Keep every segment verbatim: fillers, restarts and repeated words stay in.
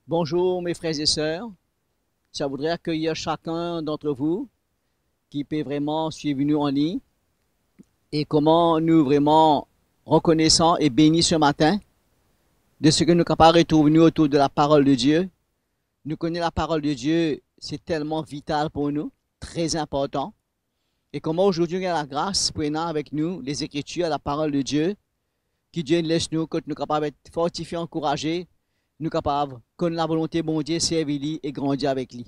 Bonjour mes frères et sœurs. Je voudrais accueillir chacun d'entre vous qui peut vraiment suivre nous en ligne. Et comment nous vraiment reconnaissants et bénis ce matin de ce que nous capables retrouver nous autour de la parole de Dieu. Nou kone la parole de Dieu, c'est tellement vital pour nous, très important. E kouma azordi nou gagn lagras pou ena avek nou Lezekritir, la parole de Dieu, ki Dieu les nou, kot nou kapav et fortifie, ankouraze, nou kapav konn lavolonte Bondie, servi li e grandi avek li.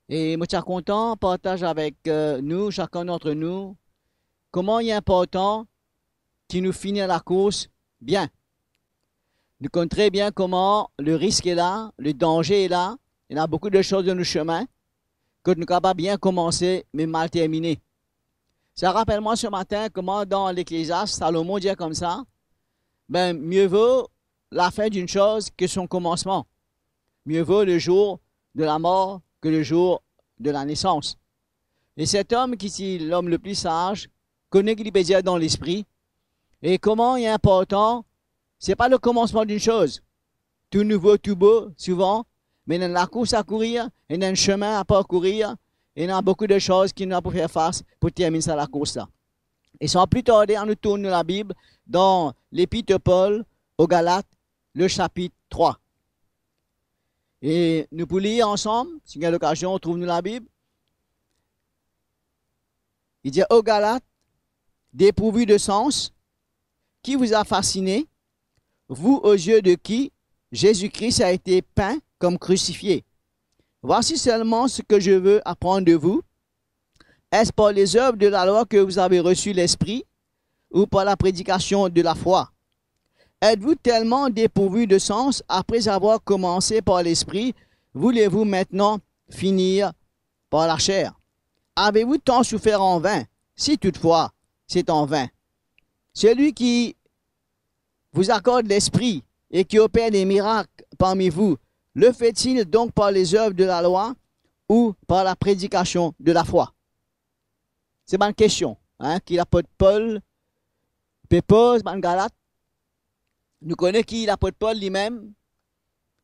E mo ti a kontan partaz avek, euh, nou, chacun d'entre nous, kouma li inportan ki nou fini lakours bien. Nou konn tre bien kouma le risk est là, le danger est là, ena boukou de soz dan nou sime, kot nou kapav bien koumanse, me mal termine. Sa rapel mwa se matin kouma dan Leklezias, Salomon dir koumsa, ben, mieux vaut la fin d'une chose que son commencement. Mieux vaut le jour de la mort que le jour de la naissance. E set om ki ti lom le pli saz, kone ki li pe dir dan lespri, e kouma li inportan, se pa le commencement d'une chose. Tou nouvo, tou bo, souvan, me ena enn lakours a kourir, ena enn sime a parkourir, ena boukou de soz ki nou ena pou fer fas pou terminn sa lakours la. E san pli tarde, anou tourn nou Labib dan Lepit Pol o Galat, le sapit trwa. E nou pou lir ansam, si nou gagn lokazion, trouv nou Labib. Li dir, ô Galates, dépourvus de sens, qui vous a fasciné, vous aux yeux de qui Jésus-Christ a été peint comme crucifié ? Voici seulement ce que je veux apprendre de vous. Est-ce par les œuvres de la loi que vous avez reçu l'Esprit ou par la prédication de la foi ? Êtes-vous tellement dépourvus de sens, après avoir commencé par l'Esprit, voulez-vous maintenant finir par la chair ? Avez-vous tant souffert en vain, si toutefois c'est en vain ? Celui qui vous accorde l'Esprit et qui opère des miracles parmi vous, le fait-il donc par les œuvres de la loi ou par la prédication de la foi ? Se bann kestion, hein, ki lapot Pol pe poz bann Galat. Nou kone ki lapot Pol limem,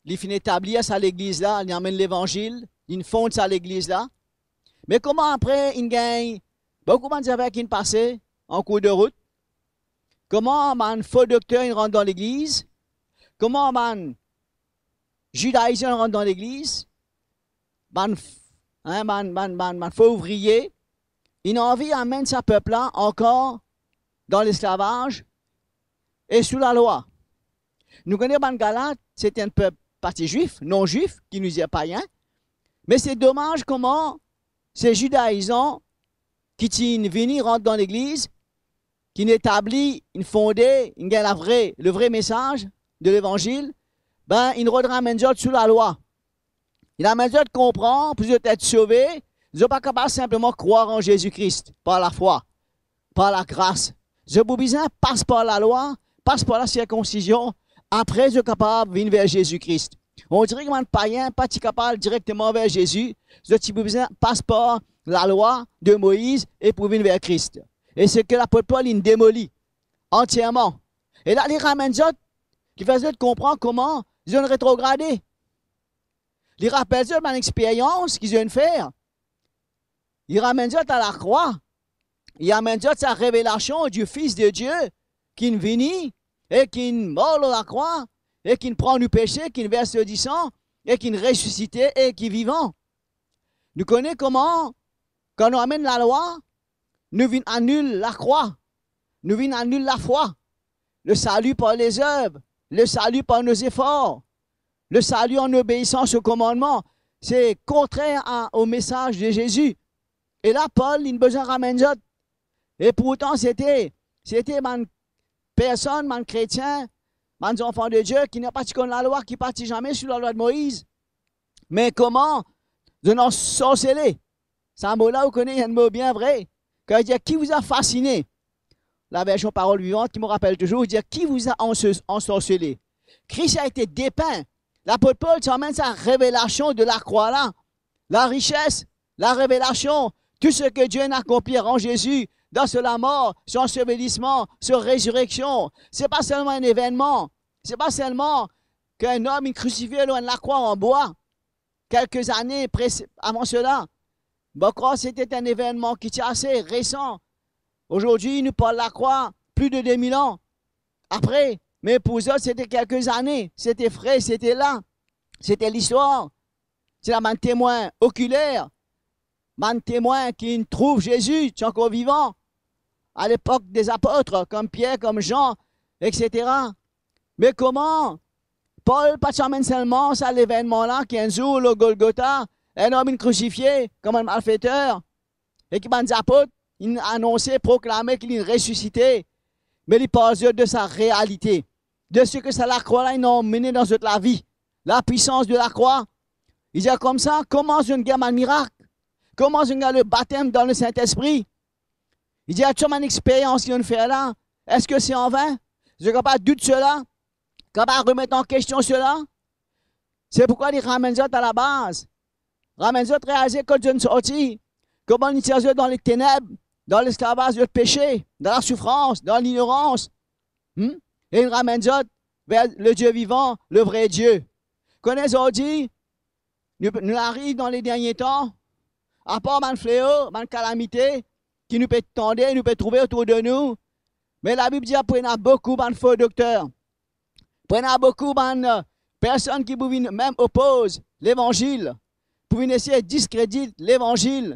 li finn etablir sa legliz la, li amenn levanzil, li finn fond sa legliz la. Me kouma apre inn gagn boukou bann zafer kinn pase an kour de rout, kouma bann fo dokter inn rant dan legliz, kouma bann Zidaizien rant dan legliz, bann f-, hein, bann, bann, bann, bann fo ouvrie, inn anvi amenn sa pep la ankor dan lesklavaz e sou lalwa. Nou kone bann Galat, se ti enn pep pa ti Zwif, non Zwif, ki nou dir payin, me se domaz kouma se Zidaizan ki ti inn vini rant dan legliz, ki inn etabli, inn fonde, inn gagn lavre, le vre mesaz de levanzil, ben, inn rod ramenn zot sou lalwa. Inn amenn zot konpran, pou zot et sove, zot pa kapav sinpleman krwar an Zezi Kris par lafwa, par lagras. Zot pou bizin pas par lalwa, pas par lasirkonsizion, apre zot kapav vinn ver Zezi Kris. On dirait ki bann payin pa ti kapav al direkteman ver Zezi, zot ti pou bizin pas par lalwa de Moiz e pou vinn ver Kris. E seki lapot Pol inn demoli antierman. E la, li ramenn zot, li fer zot konpran kouma zot inn retrograde. Li rapel zot bann experyans ki zot inn fer. Li ramenn zot a lakrwa. Li amenn zot sa revelasion di Fis de Die ki'nn vini e ki'nn mor lor lakrwa e ki'nn pran nou pese, ki'nn vers so disan e ki'nn resisite e ki vivan. Nou kone kouma, kan nou amenn lalwa, nou vinn anil lakrwa, nou vinn anil lafwa. Le salut par les œuvres, le salut par nos efforts, le salut en obéissance aux commandements, se kontrer a, o mesaz de Zezi. E la, Pol, li bizin ramenn zot. E pourtan, sete, sete bann personn, bann kretien, bann zanfan de Die, ki pa ti konn lalwa, ki pa ti zame sou lalwa de Moiz. Me kouma zot inn ansorsele. Sa mo la, ou kone, enn mo bien vre. Kan li dir, qui vous a fasciné ? La version Parole Vivante, ki mo rapel touzour, li dir, qui vous a ense-, ensorcelé ? Christ a été dépeint. Lapot Pol ti amenn sa revelasion de lakrwa la, larises, larevelasion, tou seki Die inn akonplir an Zezi, dan so lamor, so ansevelisman, so rezireksion. Se pa selman enn evennman, se pa selman ki enn om inn krisifie lor enn lakrwa an bwa, kelke zane pres-, avan sela. Bon, krwar sete enn evennman ki ti ase resan. Azordi, nou parl lakrwa plis de de mil an apre, me pou zot, sete kelke zane, sete fre, sete la, sete listwar. Ti ena bann temwin okiler, bann temwin ki inn trouv Zezi ti ankor vivan, alepok de zapot, kom Pier, kom Zan, etsetera. Me kouma Pol pa ti amenn selman sa levennman la, ki enn zour lor Golgota, enn om inn krisifie kom enn malfeter, e ki bann zapot inn anonse, proklame ki li inn resisite, me li parl zot de sa realite, de seki sa lakrwa la inn anmene dan zot lavi, lapwisans de lakrwa. Li dir koumsa, kouma zot inn gagn bann mirak? Kouma zot inn gagn le batem dan Lesintespri? Li dir, tou bann experyans ki zot inn fer la, eski se anvin? Zot kapav dout sela, kapav remet an kestion sela? Se poukwa li ramenn zot a labaz, ramenn zot realize kot zot inn sorti, kouma li tir zot dan leteneb, dan lesklavaz, zot pese, dan lasoufrans, dan lignorans. Hmm? E li ramenn zot ver le Die vivan, le vre Die. Kone zordi, nou, nou ariv dan le dernie tan, apar bann fleo, bann kalamite ki nou pe tande, nou pe trouve otour de nou, me Labib dir pou ena boukou bann fo dokter, pou ena boukou bann, eh, personn ki pou vinn mem opoz levanzil, pou vinn esey diskredit levanzil.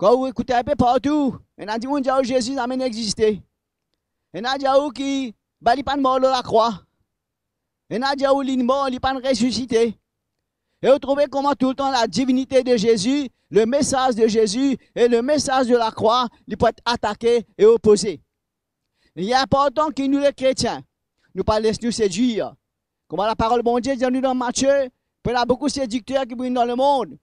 Kan ou ekout inpe partou, ena dimoun dir ou Zezi zame inn existe. Ena dir ou ki, be, li pa'nn mor lor lakrwa. Ena dir ou li mor, li pa'nn resisite. E ou trouve kouma toultan ladivinite de Zezi, le mesaz de Zezi e le mesaz de lakrwa, li pou et atake e opoze. Li inportan ki nou, le kretien, nou pa les nou sedwir. Kouma laparol Bondie dir nou dan Matie, pou ena boukou sedikter ki pou vinn dan lemond.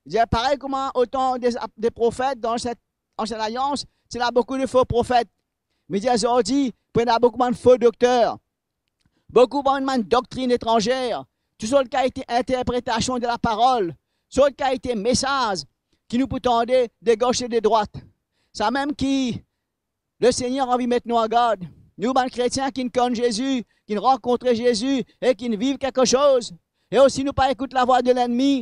Dir parey kouma otan de, de profet dan set Ansien Lalians, ti ena boukou de fo profet. Me dir zordi, pou ena boukou bann fo dokter, boukou bann, bann doktrinn etranzer, tou sort kalite interpretasion de laparol, sort kalite mesaz ki nou pou tande de gos e de drwat. Samem ki Lesegner anvi met nou an gard. Nou bann kretien ki'nn konn Zezi, ki'nn rankontre Zezi e ki'nn viv kiksoz. E osi nou pa ekout lavwa de lennmi.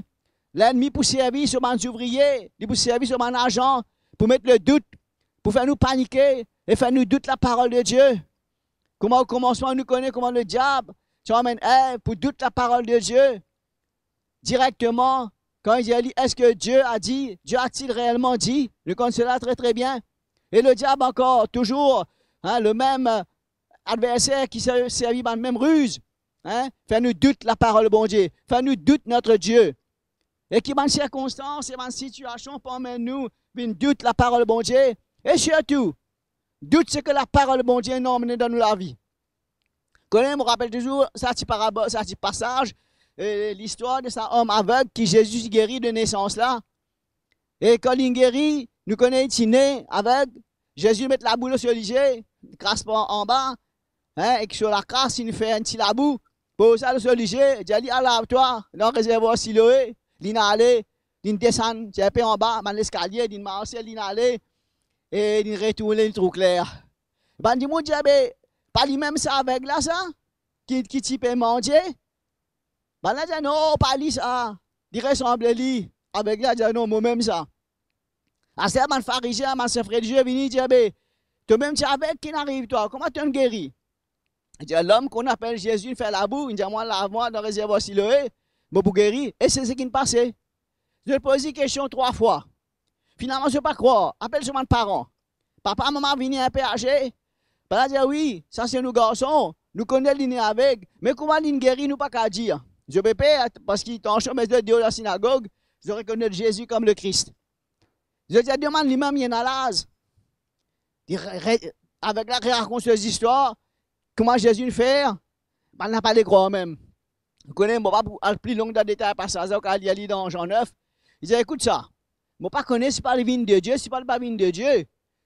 Lennmi pou servi so bann zouvrie, li pou servi so bann azan, pou met ledout, pou fer nou panike e fer nou dout laparol de Die. Kouma okomansman nou kone kouma lediab ti amenn Ev pou dout laparol de Die. Direkteman, kan li dir li, eski Dieu a dit, Dieu a-t-il réellement dit? Nou konn sela tre, tre bien. E lediab ankor, touzour, hein, lemem, eh, adverser ki ser-, servi bann mem riz, hein, fer nou dout laparol Bondie, fer nou dout notre Dieu. E ki bann sirkonstans e bann sitiasion pou amenn nou vinn dout laparol Bondie, e sirtou, dout seki laparol Bondie inn anmene dan nou lavi. Kone, mo rapel touzour sa ti parabol, sa ti pasaz, eh, listwar de sa om aveg ki Zezi ti geri de nesans la. E kan li geri, nou kone li ti ne aveg, Zezi met labou lor so lizie, kras par anba, hein, ek so lakras, li fer enn ti labou, poz sa lor so lizie, dir li, al lav twa dan rezervwar Siloe. Li'nn ale, li'nn desann, ti inpe anba, bann leskalie, li'nn marse, li'nn ale, e li'nn retourne, li'nn trouv kler. Bann dimoun dir, be, pa limem sa aveg la sa, ki, ki ti pe mandie? Bannla dir, non, pa li sa, li resanble li. Aveg la dir, non, momem sa. Aster bann Farizien, bann sef relizie vini, dir, be, tomem ti aveg, ki'nn ariv twa, kouma to'nn geri? Li dir, lom ki nou apel Zezi, inn fer labou, inn dir mwa, lav mwa dan rezervwar Siloe, mo pou geri, e se seki inn pase. Zot poz li kestion trwa fwa. Finalman, zot pa krwar, apel so bann paran. Papa, mama vini inpe aze. Bannla dir, wi, sa se nou garson, nou kone li ne aveg, me kouma li'nn geri, nou pa kapav dir. Zot pe per, parski tansion met zot deor lasinagog, zot rekonet Zezi kom Lekris. Zot dir, demann limem, li ena laz. Li re-, re-, aveg la rerakont so zistwar, kouma Zezi inn fer, bannla pa le krwar mem. Ou kone, mo pa pou al pli lon dan detay pasaz la, ou kapav lir li dan Zan nef. Li dir, ekout sa, mo pa kone si pa li vinn de Die, si pa li pa vinn de Die.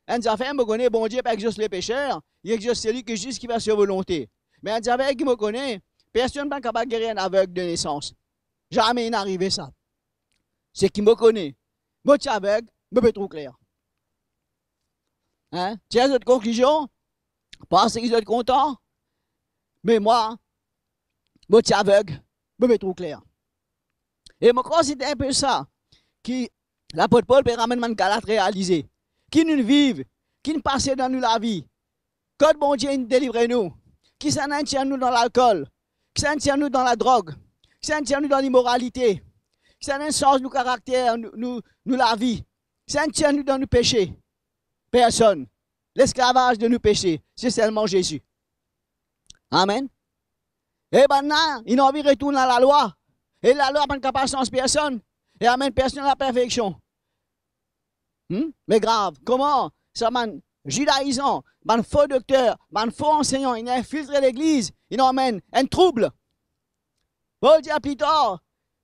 Enn zafer mo kone, Bondie pa exos lepeser, li exos seli ki zis, ki fer so volonte. Me enn zafer ki mo kone, personn pa kapav geri enn aveg de nesans. Zame inn arive sa. Seki mo kone, mo ti aveg, mo pe trouv kler. Hein? Tir zot konklizion, panse ki zot kontan. Me mwa, mo ti aveg, mo pe trouv kler. E mo krwar se enpe sa ki lapot Pol pe ramenn bann Galat realize, ki nou viv, ki pase dan nou lavi, kot Bondie inn delivre nou, kisannla inn tir nou dan lalkol, kisannla inn tir nou dan ladrog, kisannla inn tir nou dan limoralite, kisannla inn sanz nou karakter, nou, nou, nou lavi, kisannla inn tir nou dan nou pese. Personn. Lesklavaz de nou pese, se selman Zezi. Amen. E bannla, inn anvi retourn a lalwa. E lalwa pa'nn kapav sanz personn e amenn personn a laperfeksion. Hmm? Me grav, kouma sa bann zidaizan, bann fo dokter, bann fo ansegnan, inn infiltre legliz, inn amenn enn troub. Pol dir pli tar,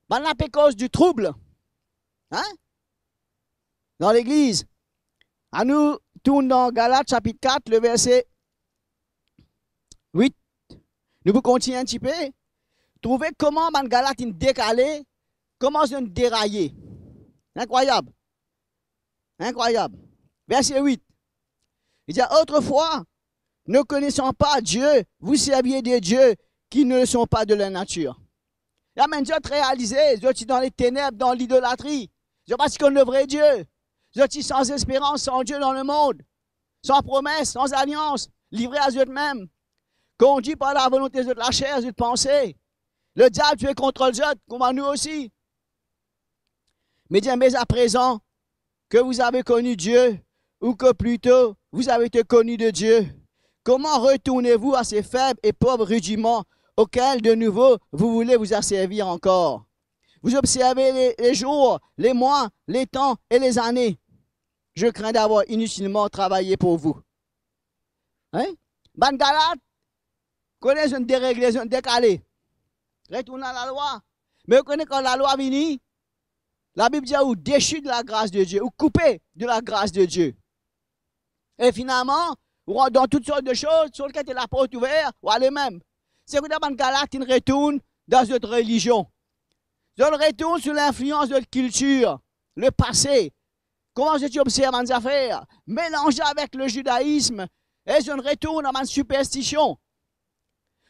bannla pe koz di troub. Hein? Dan legliz. Anou tourn dan Galat sapit kat, le verse wit. Nou pou kontign enn tipe, trouve kouma bann Galat inn dekale, kouma zot inn deraye. Inkrwayab. Inkrwayab. Verse wit. Li dir, autrefois, ne connaissant pas Dieu, vous serviez des dieux qui ne le sont pas de la nature. Li amenn zot realize, zot ti dan leteneb, dan lidolatri. Zot pa ti konn le vre Die. Zot ti san esperans, san Die dan lemond, san promes, san alians, livre a zotmem, kondwi par lavolonte zot laser, zot panse. Lediab ti pe kontrol zot, kouma nou osi. Me dir, mais à présent que vous avez connu Dieu, ou que plutôt vous avez été connu de Dieu, comment retournez-vous à ces faibles et pauvres rudiments auxquels de nouveau vous voulez vous asservir encore? Vous observez les, les jours, les mois, les temps et les années. Je crains d'avoir inutilement travaillé pour vous. Hein? Bann Galat, kone zot deregle, zot dekale. Retourn a lalwa. Me ou kone kan lalwa vini, Labib dir ou desi de lagras de Die, ou koupe de lagras de Die. E finalman, ou rant dan tout sort de soz, so leker to laport ouver, ou ale mem. Se kouma bann Galat inn retourn dan zot relizion. Zot retourn sou linflians zot kiltir, lepase, kouma zot ti observ bann zafer, melanze avek le zidaizm, e zot retourn dan bann siperstision.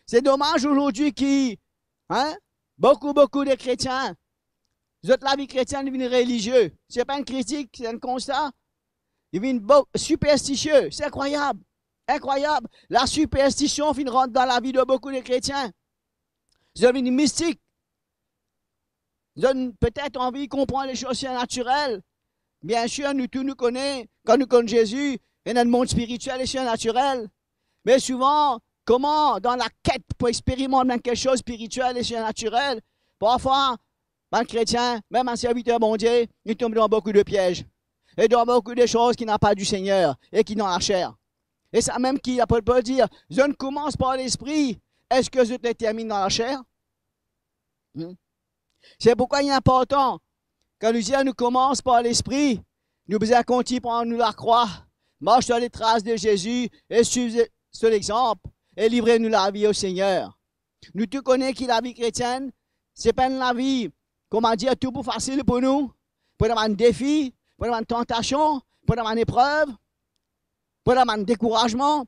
Se domaz azordi ki, hein, boukou, boukou de kretien, zot lavi kretien vinn relizie. Se pa enn kritik, se enn konsta. Li vinn bo-, siperstisie. Se inkrwayab. Inkrwayab. Lasiperstision finn rant dan lavi de boukou de kretien. Zot vinn mistik. Zot petet anvi konpran lesirnatirel. Biensir, nou tou nou kone, kan nou konn Zezi, ena enn mond spiritiel e sirnatirel. Me souvan, kouma dan laket pou experimant enn kiksoz spiritiel e sirnatirel, parfwa, bann kretien, mem bann serviter Bondie, li tom dan boukou de piez e dan boukou de soz ki napa di Segner e ki dan laser. E samem ki apot Pol dir, zot koumans par Lespri, eski zot terminn dan laser? Hmm. Se pourkwa li inportan, kan nou dir nou koumans par Lespri, nou bizin kontign pran nou lakrwa, mars dan letras de Zezi e swiv so lexanp e livre nou lavi o Segner. Nou tou kone ki lavi kretienn, se pa enn lavi, kouma dir, tou pou fasil pou nou, pou ena bann defi, pou ena bann tantasion, pou ena bann eprev, pou ena bann dekourazman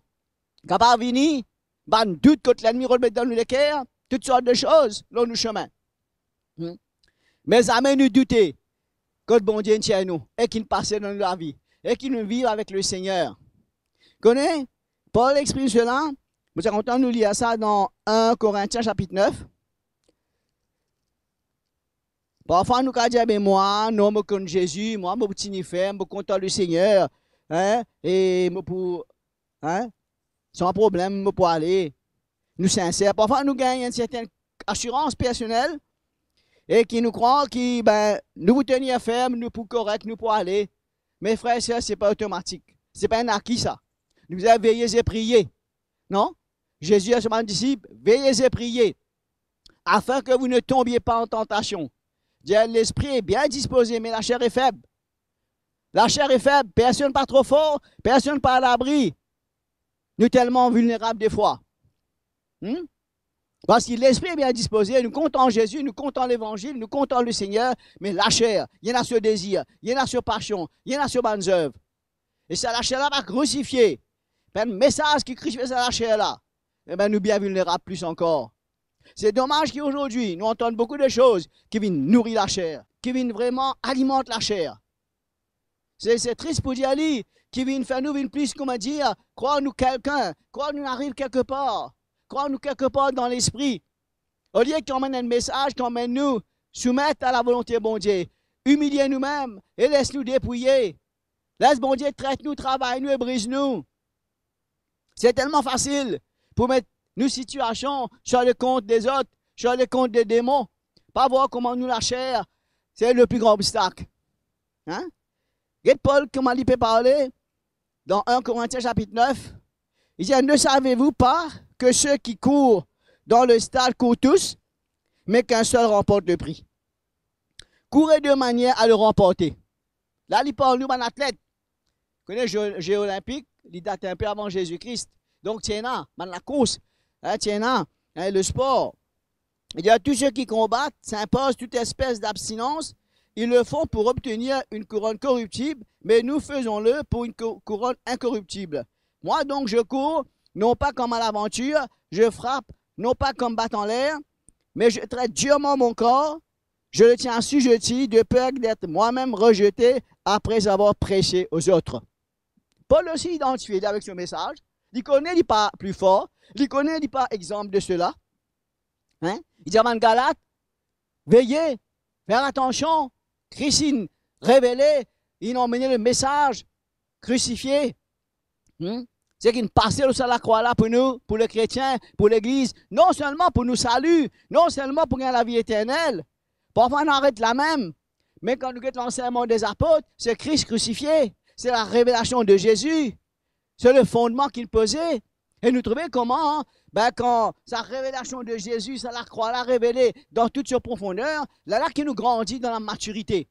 kapav vini, bann dout kot lennmi rod met dan nou leker, tout sort de soz lor nou sime. Hmm. Me zame nou doute kot Bondie inn tir nou e ki pase dan nou lavi e ki nou viv avek Lesegner. Kone, Pol exprim sela, mo ti kontan nou lir sa dan enn Korintien sapit nef. Parfwa nou kapav dir, "Be mwa, non, mo konn Zezi, mwa, mo pou tini ferm, mo kontan Lesegner, hein, e mo pou, hein, san problem, mo pou ale." Nou sinser. Parfwa nou gagn enn sertenn asirans personel e ki nou krwar ki, be, nou pou tenir ferm, nou pou korek, nou pou ale. Me frer e ser, se pa otomatik. Se pa enn aki sa. Nou bizin veye e priye. Non? Zezi dir so bann disip, "Veye e priye, afin que vous ne tombiez pas en tentation. Dir, lespri bien dispoze, me laser e feb." Laser e feb, personn pa tro for, personn pa alabri. Nou telman vilnerab defwa. Hmm? Parski lespri bien dispoze, nou kontan Zezi, nou kontan Levanzil, nou kontan Lesegner, me laser, li ena so dezir, li ena so pasion, li ena so bann zev. E sa laser la pa krisifie. Enn mesaz ki krisifie sa laser la, e be, nou bien vilnerab plis ankor. Se domaz ki azordi nou antann boukou de soz ki vinn nouri laser, ki vinn vreman alimant laser. Se, se tris pou dir li, ki vinn fer nou vinn plis, kouma dir, krwar nou kelkin, krwar nou ariv kelkepar, krwar nou kelkepar dan lespri. Olie ki anmenn enn mesaz ki anmenn nou soumet a lavolonte Bondie, imilie noumem e les nou depouye. Les Bondie tret nou, travay nou e briz nou. Se telman fasil pou met nou sitiasion swa lekont lezot, swa lekont de demon. Pa vwar kouma nou laser, se le pli gran obstak. Hein? Get Pol kouma li pe parle dan enn Korintien sapit nef. Li dir, ne savez-vous pas que ceux qui courent dans le stade courent tous, mais qu'un seul remporte le prix? Courez de manière à le remporter. La, li parl nou bann atlet. Kone Ze, Ze Olinpik, li dat inpe avan Zezi Kris. Donk, ti ena bann lakours, hein, ti ena, hein, lespor. Il y a tous ceux qui combattent, s'imposent toute espèce d'abstinence. Ils le font pour obtenir une couronne corruptible, mais nous faisons-le pour une cou-, couronne incorruptible. Moi donc, je cours, non pas comme à l'aventure, je frappe, non pas comme battant l'air, mais je traite durement mon corps, je le tiens assujetti, de peur d'être moi-même rejeté après avoir prêché aux autres. Pol osi idantifie li avek so mesaz. Li kone li pa pli for, li kone li pa exempt de cela. Hein? Li dir bann Galat, veye, fer atansion, Kris inn revele, inn anmene lemesaz krisifie. Hmm? Seki inn pase lor sa lakrwa la pou nou, pou lekretien, pou legliz, non selman pou nou sali, non selman pou gagn lavi eternel. Parfwa nou aret la mem, me kan nou get lansegnman de Zapot, se Kris krisifie, se larevelasion de Zezi, se lefondman ki inn poze. E nou trouve kouma, be, kan sa revelasion de Zezi, sa lakrwa la revele dan tout so profonder, la, la ki nou grandi dan lamatirite,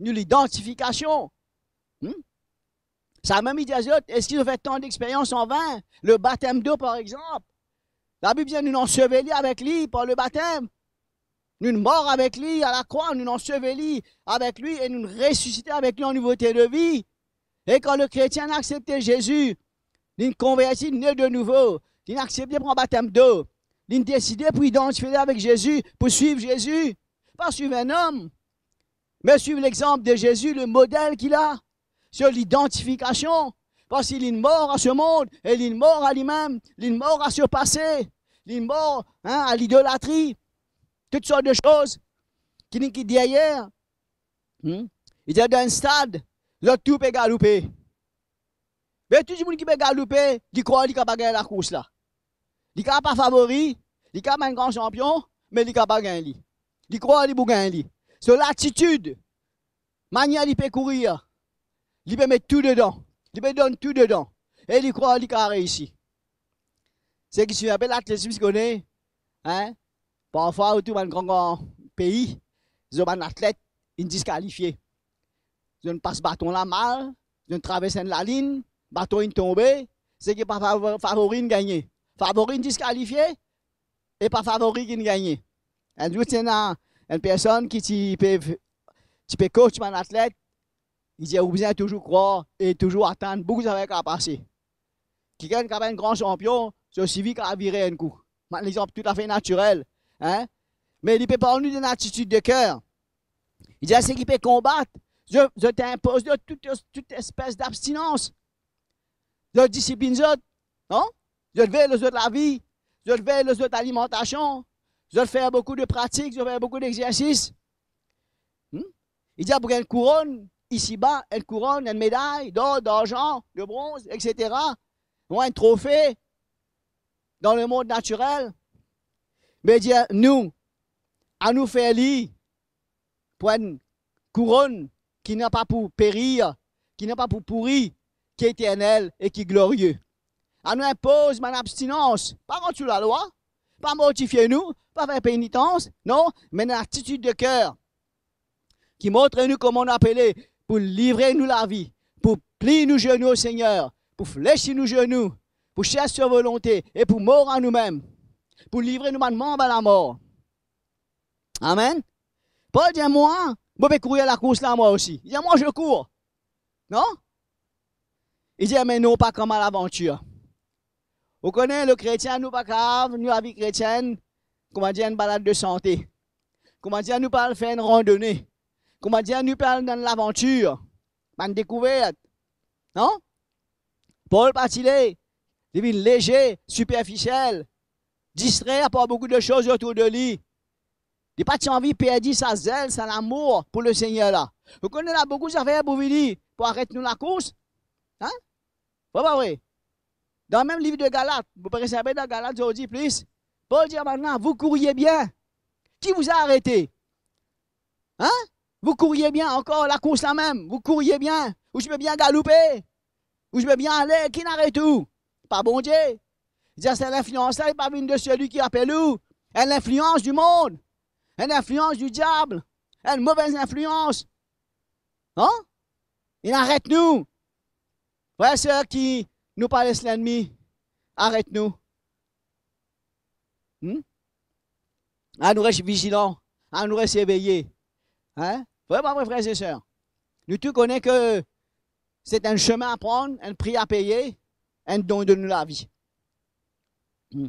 nou lidantifikasion. Hmm? Samem li dir zot, eski zot fer tan dexperyans an vin? Lebatem dlo, par exanp. Labib dir nou inn anseveli avek li par lebatem. Nou inn mor avek li a lakrwa, nou inn anseveli avek li e nou inn resisite avek li an nouvote de vi. E kan lekretien inn aksepte Zezi, li inn konverti, li ne de nouvo, li inn aksepte pran batem dlo, li inn deside pou idantifie li avek Zezi, pou swiv Zezi. Pa swiv enn om, me swiv lexanp de Zezi, lemodel ki la, so lidantifikasion, parski li inn mor a so mond e li inn mor a limem, li inn mor a so pase, li inn mor, hein, a lidolatri, tout sort de soz ki inn, ki deryer. Hmm? Li dir dan enn stad, lot tou pe galoupe. Me tou dimoun ki pe galoupe, li krwar li kapav gagn lakours la. Li kapav pa favori, li kapav pa enn gran sanpion, me li kapav gagn li. Li krwar li pou gagn li. So latitid, manier li pe kourir, li pe met tou dedan, li pe donn tou dedan, e li krwar li kapav reisi. Seki swiv inpe latletis, kone, hein, parfwa otour bann gran gran pei, zot bann atlet inn diskalifie. Zot inn pas baton la mal, zot inn travers enn lalinn, baton inn tonbe, seki pa fav-, favori inn gagne. Favori inn diskalifie, e pa favori ki inn gagne. Enn zour ti ena enn personn ki ti pe, ti pe coach bann atlet, li dir, ou bizin touzour krwar e touzour atann, boukou zafer kapav pase. Kikenn kapav enn gran sanpion, so sivi kapav vire enn kou. Bann lexanp toutafe natirel, hein? Me li pe parl nou de latitid de ker. Li dir, seki pe konbat, zot, zot inpoz zot tout, tout espes dabstinans. Zot disiplinn zot, non? Zot vey lor zot lavi, zot vey lor zot alimantasion, zot fer boukou de pratik, zot fer boukou dexersis. Hmm? Li dir pou gagn enn kouronn isiba, enn kouronn, enn meday dor, darzan, de bronz, et cetera. Ou enn trofe dan lemond natirel. Me dir nou, anou fer li pou enn kouronn ki napa pou perir, ki napa pou pouri, ki eternel e ki glorie. Anou inpoz bann abstinans, pa rant sou lalwa, pa mortifie nou, pa fer penitans, non, me enn latitid de ker ki montre nou kouma nou apele pou livre nou lavi, pou pliy nou zenou o Segner, pou flesi nou zenou, pou sers so volonte e pou mor a noumem, pou livre nou bann manb a lamor. Amen. Pol dir, mwa, mo pe kouri lakours la mwa osi. Li dir, moi je cours. Non? Li dir, me non pa kouma lavantir. Ou kone, lekretien, nou pa kapav, nou lavi kretienn, koumadir, enn balad de sante. Koumadir, nou pe al fer enn randone. Koumadir, nou pe al dan lavantir, bann dekouver. Non? Pol pa ti le, li vinn leze, siperfisiel, distrer par boukou de soz otour de li. Li pa ti anvi perdi sa zel, sa lamour pou Lesegner la. Ou kone, ena boukou zafer pou vini, pou aret nou lakours. Hein? Vre pa vre? Dan mem liv de Galat, nou pe res inpe dan Galat zordi plis, Pol dir bann la, vous couriez bien. Qui vous a arrêté? Hein? Vous couriez bien, ankor lakours la mem, vous couriez bien. Ou ti pe bien galoupe. Ou ti pe bien ale, ki'nn aret ou? Pa Bondie. Li dir, se linflians la, li pa vinn de seli ki apel ou. Enn linflians dimond. Enn linflians didiab. Enn move linflians. Hein? Inn aret nou. Frer, ser, ki nou pa les lennmi aret nou. Hmm? Anou res vizilan, anou res eveye. Hein? Vre pa vre, frer e ser? Nou tou kone ke se enn semin a pran, enn pri a peye, enn don de nou lavi. Hmm.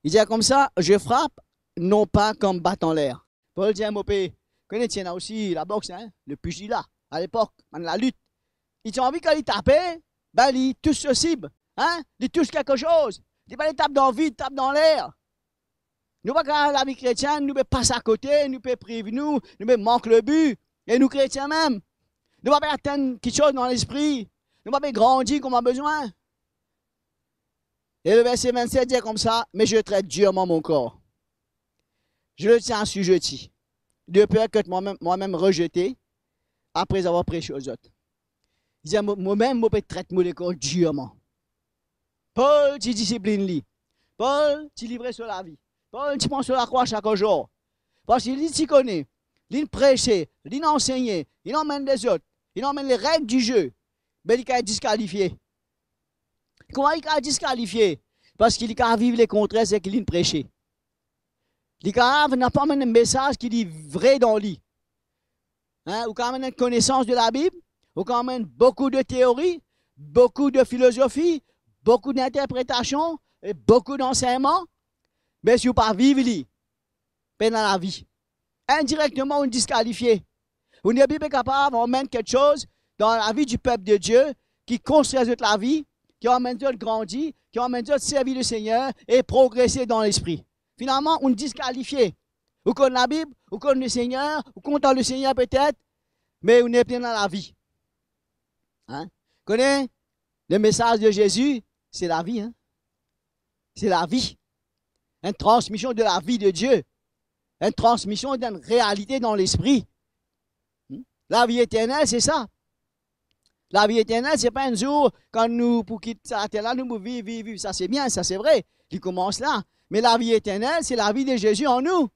Li dir koumsa, je frappe non pas comme battant l'air. Pol dir, mo pe, kone ti ena osi laboks, hein, le pugila, alepok, bann lalit. Li ti anvi kan li tape, be li tous so sib, hein, li tous kelke soz. Li pa le tap dan vid, tap dan ler. Nou pa kapav lavi kretien, nou pe pas akote, nou pe priv nou, nou pe mank le bi, e nou kretien mem. Nou pa pe atenn kiksoz dan lespri, nou pa pe grandi kouma bizin. E le verse vennset dir koumsa, mais je traite durement mon corps. Je le tiens assujetti, de peur qu'être moi-même, moi-même rejeté après avoir prêché aux autres. Li dir, mo, mo mem, mo pe tret mo lekor dirman. Pol ti disiplinn li. Pol ti livre so lavi. Pol ti pran so lakrwa sak zour. Parski li ti kone, li'nn prese, li'nn ansegne, li'nn anmenn lezot, li'nn anmenn lereg di ze, be li kav diskalifie. Kouma li kav diskalifie? Parski li kav viv lekontrer seki li'nn prese. Li kav napa mem mesaz ki li vre dan li. Hein, ou kav amenn konesans de Labib, ou kav amenn boukou de teori, boukou de filozofi, boukou d'interpretasion e boukou d'ansegnman, me si ou pa viv li, pena lavi. Indirekteman, ou diskalifie. Ou nepli pe kapav amenn kiksoz dan lavi dipep de Die ki konstrir zot lavi, ki amenn zot grandi, ki amenn zot servi Lesegner e progrese dan lespri. Finalman, ou diskalifie. Ou konn Labib, ou konn Lesegner, ou kontan Lesegner petet, me ou nepli ena lavi. Hein? Kone, lemesaz de Zezi, se lavi, hein? Se lavi. Enn transmision de lavi de Die. Enn transmision d'enn realite dan lespri. Hmm? Lavi eternel, se sa. Lavi eternel, se pa enn zour, kan nou pou kit sa later la, nou pou viv, viv, viv. Sa se bien, sa se vre. Li koumans la. Me lavi eternel, se lavi de Zezi an nou.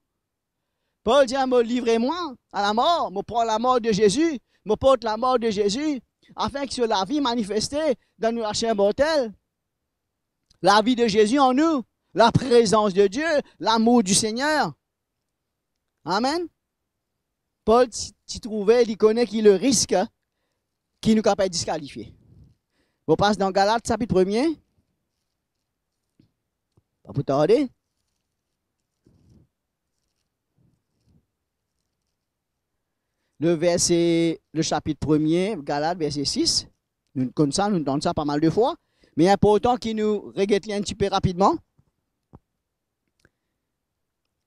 Pol dir, mo livre mwa a lamor, mo pran lamor de Zezi, mo port lamor de Zezi, afin ki so lavi manifeste dan nou laser mortel. Lavi de Zezi an nou, laprezans de Die, lamour di Segner. Amen. Pol ti, ti trouve, li kone ki le risk ki nou kapav diskalifie. Mo pas dan Galat sapit premie. Pa pou tarde. Le verse, le sapit premie, Galat, verse sis. Nou konn sa, nou tann sa pa mal de fwa. Me inportan ki nou reget li enn tipe rapidman.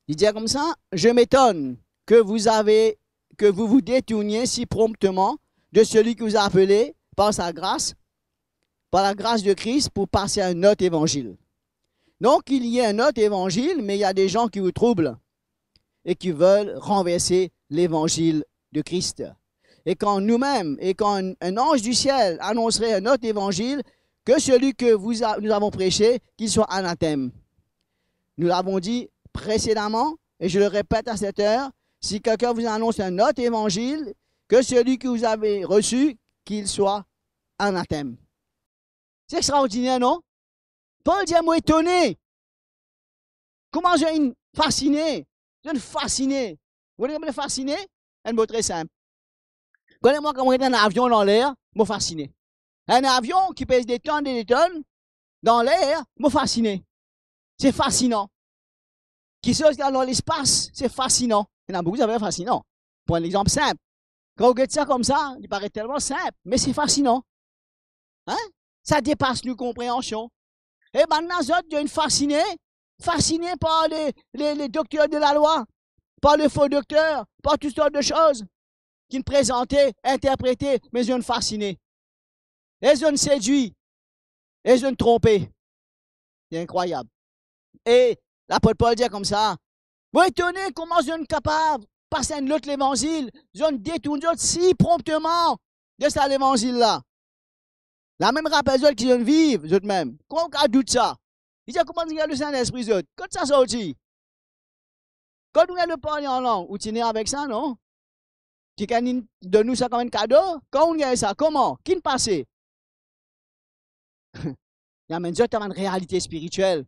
Li dir koumsa, je m'étonne que vous avez, que vous vous détourniez si promptement de celui qui vous a appelé par sa grâce, par la grâce de Christ, pour passer à un autre évangile. Donc, il y a un autre évangile, mais il y a des gens qui vous troublent et qui veulent renverser l'évangile de Christ. Et quand nous-mêmes, et quand un, un ange du ciel annoncerait un autre évangile que celui que vous a-, nous avons prêché, qu'il soit anathème. Nous l'avons dit précédemment, et je le répète à cette heure, si quelqu'un vous annonce un autre évangile que celui que vous avez reçu, qu'il soit anathème. Se extraordiner, non? Pol dir, mo etone. Kouma zot inn fasine? Zot inn fasine. Ou kone kouma fasine? Enn mo tre sinp. Kone mwa, kan mo get enn avion dan ler, mo fasine. Enn avion ki pez de tonn, de tonn, dan ler, mo fasine. Se fasinan. Kiksoz ki al dan lespas, se fasinan. Ena boukou zafer fasinan. Pran enn lexanp sinp. Kan ou get sa koumsa, li paret telman sinp, me se fasinan. Hein? Sa depas nou konpreansion. E bannla zot, zot inn fasine, fasine par le, le, le dokter de lalwa, par le fo dokter, par tou sort de soz ki inn prezante, interprete, me zot inn fasine. E zot inn sedwi, e zot inn tronpe. Se inkrwayab. E lapot Pol dir koumsa, mo etone kouma zot inn kapav pas enn lot levanzil, zot inn detourn zot si pronpteman de sa levanzil la. Lamem rapel zot ki zot inn viv, zotmem. Kouma ou kav dout sa? Li dir, kouma zot inn gagn Lesintespri zot? Kot sa sorti? Kot ou gagn parle an lang, ou ti ne avek sa, non? Kikenn inn donn ou sa kouma enn kado? Kan ou gagn sa? Kouma? Ki inn pase? Li amenn zot dan bann realite spiritiel,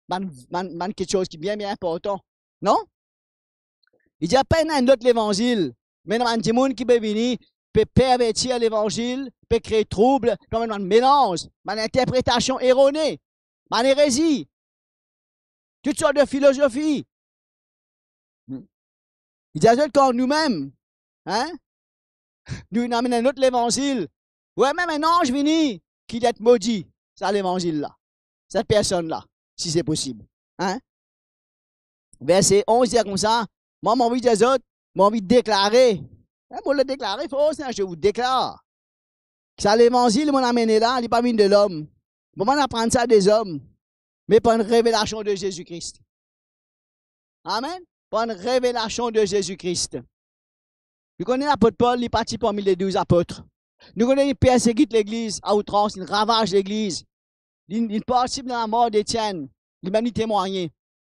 bann, bann, bann kiksoz ki bien, bien inportan, non? Li dir, pena enn lot levanzil, me ena bann dimoun ki pe vini, pe pervertir levanzil, pe kree troub, pe amenn bann melanz, bann interpretasion erone, bann erezi, tou sort de filozofi. Hmm. Li dir zot, kan noumem, hein, nou inn amenn enn lot levanzil, ou mem enn anz vini, ki li et modi sa levanzil la, set personn la, si se posib. Hein? Verse onz dir koumsa, mwa, mo anvi dir zot, mo anvi deklare. Hein, mo le deklare for, se, je vous déclare. Sa levanzil mo amenn la, li pa vinn de lom. Mo pa aprann sa de zom, me par enn revelasion de Zezi Kris. Amen. Par enn revelasion de Zezi Kris. Nou kone lapot Pol, li pa ti parmi le douz apot. Nou kone li persekit legliz a outrans, li ravaz legliz. Li, li partisip dan lamor Etienn, limem li temwagne.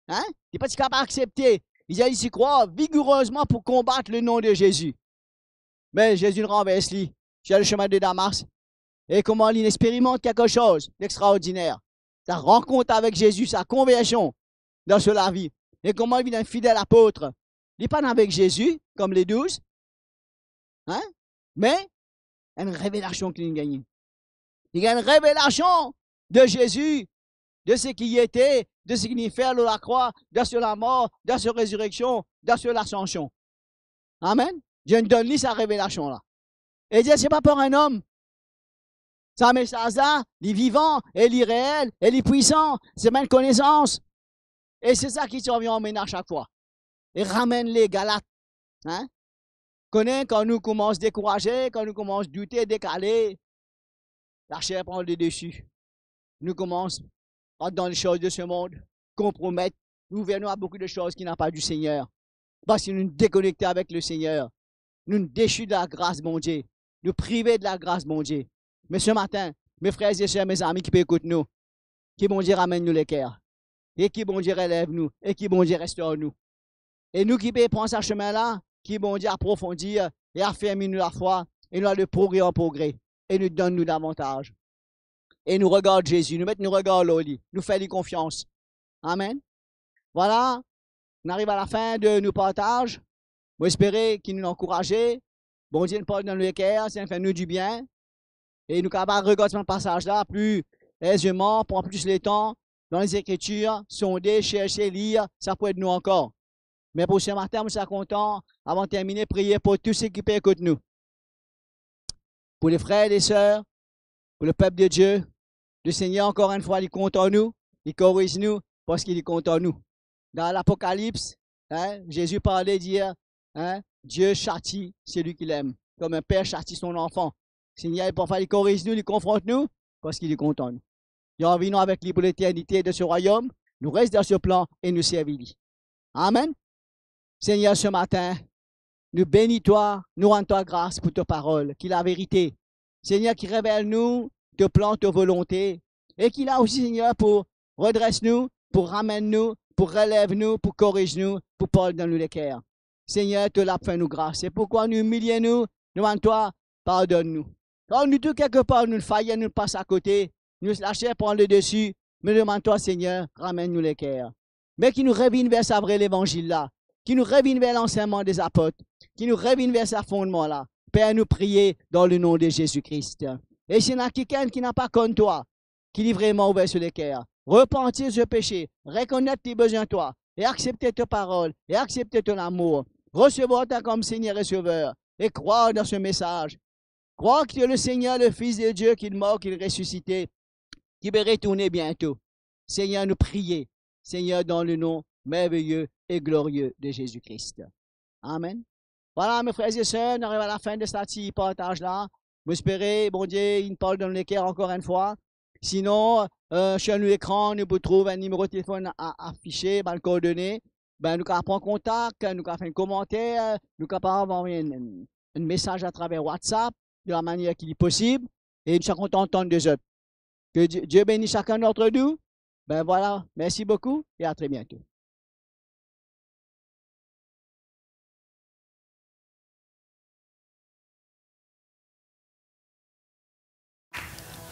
Hein? Li pa ti kapav aksepte. Li dir li ti krwar vigourezman pou konbat le nom de Jésus. Me Zezi ranvers li, sir le chemin de Damas. E kouma li inn experimant quelque chose d'extraordinaire. Sa rankont avek Zezi, sa konversion dan so lavi. E kouma li vinn enn fidel apot. Li pa ena avek Zezi, kom le douz. Hein? Me, enn revelasion ki li gagne. Li gagn enn revelasion de Zezi, de seki li ete, de seki li fer lor lakrwa, de so lamor, de so rezireksion, de so lasansion. Amen. Zezi donn li sa revelasion la. E dir, se pa par enn om. Sa mesaz la, li vivan, e li reel, e li pwisan, se bann konesans. E se sa ki ti anvi amenn a sak fwa. E ramenn le Galat. Hein? Kone, kan nou koumans dekouraze, kan nou koumans doute, dekale, laser pran le desi. Nou koumans rant dan le soz de se mond, konpromet, ouver nou a boukou de soz ki napa di Segner. Parski nou dekonekte avek le Segner. Nou desi de lagras Bondie. Nou prive de lagras Bondie. Me se matin, me frer e ser, me zami ki pe ekout nou, ki Bondie ramenn nou leker, e ki Bondie relev nou, e ki Bondie restor nou. E nou ki pe pran sa semin la, ki Bondie aprofondir e afermi nou lafwa, e nou al de progre an progre, e nou donn nou davantaz. E nou regard Zezi, nou met nou regar lor li, nou fer li konfians. Amen. Vwala, nou ariv a lafin de nou partaz. Mo espere ki nou ankouraze. Bondie inn parl dan nou leker, sa inn fer nou dibien. E nou kapav regard sa pasaz la pli erzeman, pran plis letan dan Lezekritir, sonde, serse, lir, sa pou ed nou ankor. Me pou se matin, mo ti kontan, avan termine, priye pou tou seki pe ekout nou. Pou le frer e le ser, pou le pep de Die, le Segner ankor enn fwa, li kontan nou, li koriz nou, parski li kontan nou. Dan Lapokalips, hein, Zezi parle, dir, hein, Dieu châtie celui qu'il aime, comme un père châtie son enfant. Segner, parfwa, li koriz nou, li konfront nou, parski li kontan nou. Li anvi nou avek li pou leternite dan so rwayom, nou res dan so plan e nou servi li. Amen. Segner, se matin, nou beni twa, nou rann twa gras pou to parol, ki laverite. Segner, ki revel nou to plan, to volonte, e ki la osi, Segner, pou redres nou, pou ramenn nou, pou relev nou, pou koriz nou, pou parl dan nou leker. Segner, to la pou fer nou gras. Se poukwa nou imilie nou, nou demann twa, pardonn nou. Kan nou tou, kelkepar, nou fail, nou pas akote, nou laser pran le desi, me nou demann twa, Segner, ramenn nou leker. Me ki nou revinn ver sa vre levanzil la, ki nou revinn ver lansegnman de zapot, ki nou revinn ver sa fondman la. Per, nou priye dan le nom de Zezi Kris. E si ena kikenn ki napa konn twa, ki li vreman ouver so leker, repanti so pese, rekonet li bizin twa, et accepter ta parole et accepter ton amour, recevoir toi comme Seigneur et Sauveur et croire dans ce message. Croire que tu es le Seigneur, le Fils de Dieu, qu'il est mort, qu'il est ressuscité, qui va retourner bientôt. Seigneur, nous prier. Seigneur, dans le nom merveilleux et glorieux de Jésus-Christ. Amen. Vwala, me frer e ser, nou ariv a lafin de sa ti partaz la. Mo espere Bondie inn parl dan nou leker ankor enn fwa. Sinon, euh, sur nou lekran, nou pou trouv enn nimero telefonn a-, afise, bann koordone. Be, nou kapav pran kontak, nou kapav fer enn komanter, nou kapav anvoy enn, enn, enn mesaz atraver WhatsApp, de la manier ki li posib, e nou ti a kontan tann de zot. Que Dieu, Dieu bénisse chacun d'entre nous. Ben voilà, merci beaucoup et à très bientôt.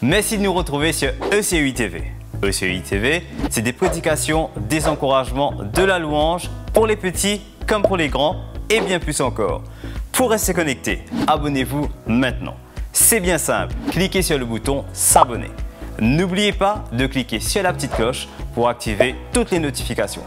Merci de nous retrouver sur E C U I T V. E C U I T V, c'est des prédications, des encouragements, de la louange pour les petits comme pour les grands et bien plus encore. Pour rester connecté, abonnez-vous maintenant. C'est bien simple, cliquez sur le bouton s'abonner. N'oubliez pas de cliquer sur la petite cloche pour activer toutes les notifications.